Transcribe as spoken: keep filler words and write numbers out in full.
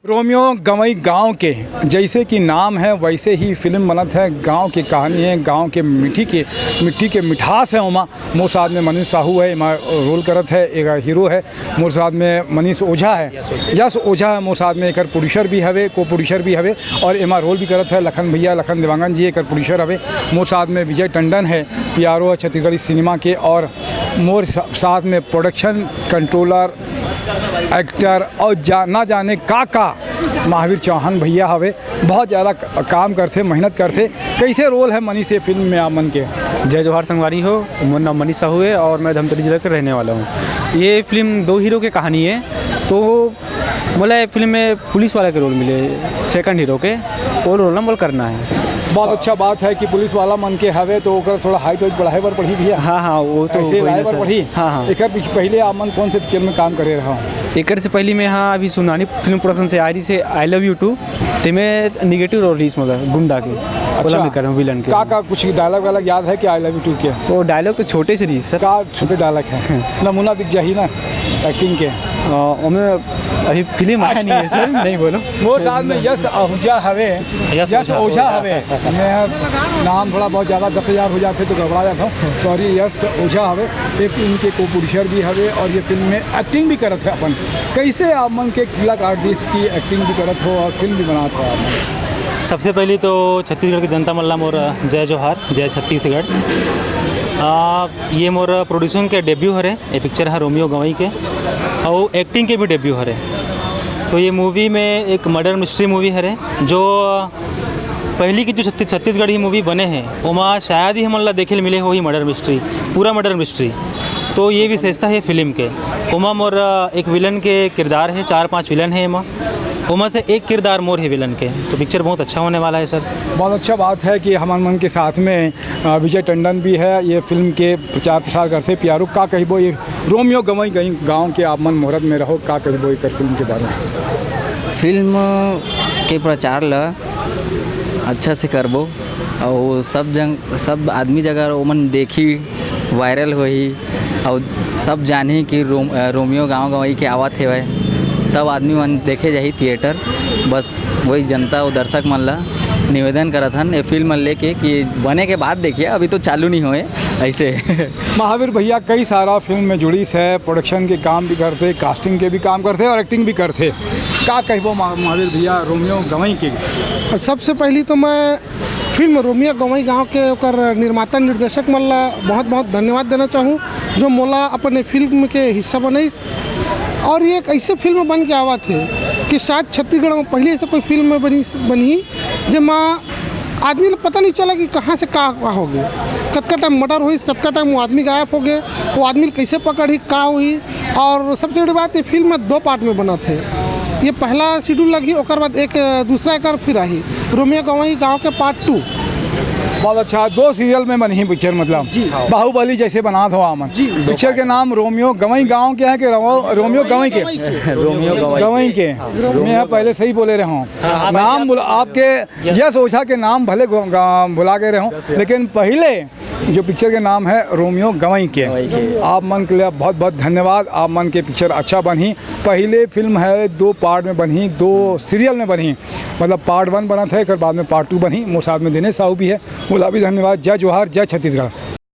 Romeo गंवई गांव के, जैसे कि नाम है वैसे ही फिल्म बनत है। गांव के कहानी है, गांव के मिट्टी के, मिट्टी के मिठास है। ओमा मोर साथ में मनीष साहू है, एमा रोल करत है, एक हीरो है। मोर साथ में मनीष ओझा है, यश ओझा है मोर साथ में, एकर प्रोड्यूसर भी हवे, को प्रोड्यूसर भी हवे, और एमा रोल भी करत है लखन भैया, लखन देवांगन जी एकर प्रोड्यूसर हवे। मोर साथ में विजय टंडन है, पीआरओ है छत्तीसगढ़ी सिनेमा के, और मोर सा-, साथ में प्रोडक्शन कंट्रोलर, एक्टर और जा, ना जाने का का महावीर चौहान भैया हवे। बहुत ज़्यादा क-, काम करथे, मेहनत करथे। कैसे रोल है मनीष ये फिल्म में आप मन के? जय जोहार संगवारी हो, मोर नाम मनीष साहू है और मैं धमतरी जिला के रहने वाला हूँ। ये फिल्म दो हीरो के कहानी है, तो मोला ये फिल्म में पुलिस वाला के रोल मिले, सेकंड हीरो के, वो रोल ना मोला करना है। बहुत अच्छा बात है कि पुलिस वाला मन के हवे, तो ओकर थोड़ा हाइट वाइट बढ़ाए बर पड़ही भैया। हाँ, हाँ, वो तो ऐसे हो ही लाए ना बर सर। पड़ही। हाँ, हाँ। एकर पीछे पहले आप मन कौन से फिल्म में काम करे रहा? एकर से पहले मैं, हाँ, अभी सुनानी फिल्म प्रोडक्शन से आ रही से I Love You Two, ते मैं निगेटिव रोल रहीस, मतलब गुंडा के, अच्छा। ओला मैं कर रहा हूँ, विलन के। का, का कुछ डायलॉग वायलॉग याद है क्या I Love You Two के? वो डायलॉग तो छोटे से रहीस सर। का छोटे डायलॉग है? नमूना दिख जाही ना एक्टिंग के। अ, ओमे अभी फिल्म आया नहीं है सर, नहीं बोलो। मोर साथ में यश आहूजा हवे, यश यश ओझा। ओझा हवे। मैं नाम थोड़ा बहुत ज़्यादा दस हज़ार हो जाते तो गड़बड़ा जाता हूँ, सॉरी। यश ओझा हवे, एक इनके को प्रोड्यूसर भी हवे और ये फिल्म में एक्टिंग भी करत है अपन। कैसे आप मन के किला काट दिस की एक्टिंग भी करत हो और फिल्म भी बनात हो आप मन? सबसे पहली तो छत्तीसगढ़ के जनता मन ला मोर जय जोहार, जय छत्तीसगढ़। आ, ये मोर प्रोड्यूसिंग के डेब्यू हरे, ये पिक्चर है रोमियो गंवई के, और एक्टिंग के भी डेब्यू हरे। तो ये मूवी में एक मर्डर मिस्ट्री मूवी हरे, जो पहली की जो छत्ती-, छत्तीसगढ़ी मूवी बने हैं, ओमा शायद ही हमन ला देखे ल मिले हो ही मर्डर मिस्ट्री, पूरा मर्डर मिस्ट्री। तो ये विशेषता है फिल्म के। ओमा मोर, अ, एक विलन के किरदार है, चार पांच विलन है एमा। ओमा से एक किरदार मोर है विलन के। तो पिक्चर बहुत अच्छा होने वाला है सर। बहुत अच्छा बात है कि हमन मन के साथ में, अ, विजय टंडन भी है, ये फिल्म के प्रचार प्रसार करथे। पीआरओ, का कहिबो ये रोमियो गंवई गई गांव के आप मन मुहूर्त में रहो, का कहिबो एकर फिल्म के बारे में? फिल्म के प्रचार ला अच्छा से करबो, अउ सब जन, सब आदमी जगह ओमन देखी, वायरल होही, अउ सब जानही कि रोम-, अ, रोमियो गांव गंवई के आवत हेवय, तब आदमी मन देखे जाही थिएटर। बस वही जनता अउ दर्शक मन ला निवेदन करत हन, ये फिल्म लेके कि बने के बाद देखिए, अभी तो चालू नहीं होए ऐसे। महावीर भैया कई सारा फिल्म में जुड़िस है, प्रोडक्शन के काम भी करथे, कास्टिंग के भी काम करथे और एक्टिंग भी करथे। का कहिबो मा-, महावीर भैया रोमियो गंवई के? सबसे पहली तो मैं फिल्म रोमियो गंवई गांव के ओकर निर्माता निर्देशक मन ला बहुत बहुत धन्यवाद देना चाहूँ, जो मोला अपने फिल्म के हिस्सा बनइस। और ये एक ऐसे फिल्म बन के आवत है कि शायद छत्तीसगढ़ में पहली ऐसे कोई फिल्म में बनी, बनी जेमा आदमी ल पता नहीं चला कि कहाँ से का, का हो गया, कतका टाइम मर्डर होइस, कतका टाइम वो आदमी गायब हो गए, वो आदमी ल कैसे पकड़ही, का हुई। और सबसे बड़ी बात, ये फिल्म दो पार्ट में बनत है। ये पहला शेड्यूल लगी, ओकर बाद एक, अ, दूसरा एकर फिर आही, रोमियो गंवई गांव के पार्ट टू। बहुत अच्छा, दो सीरियल में बनही पिक्चर, मतलब जी। बाहुबली जैसे बनात हो आमन। जी। पिक्चर के नाम रोमियो गंवई गांव के है कि रवो-, रोमियो गंवई के? रोमियो गंवई। गंवई के। मैं पहले सही बोले रहे हूँ। हाँ, हाँ, नाम भैया, भुला-, आपके यश ओझा के नाम भले गो-, गा-, भुला गए रहे हूँ, यश, यश। लेकिन पहले जो पिक्चर के नाम है रोमियो गंवई के। गंवई के। आप मन के लिए बहुत बहुत धन्यवाद। आप मन के पिक्चर अच्छा बनही। पहले फिल्म है दो पार्ट में बनही, दो सीरियल में बनही, मतलब पार्ट वन बनत है, एक बाद में पार्ट टू बनही। मोर साथ में दिनेश साहू भी है, बोला भी धन्यवाद। जय जोहार, जय छत्तीसगढ़।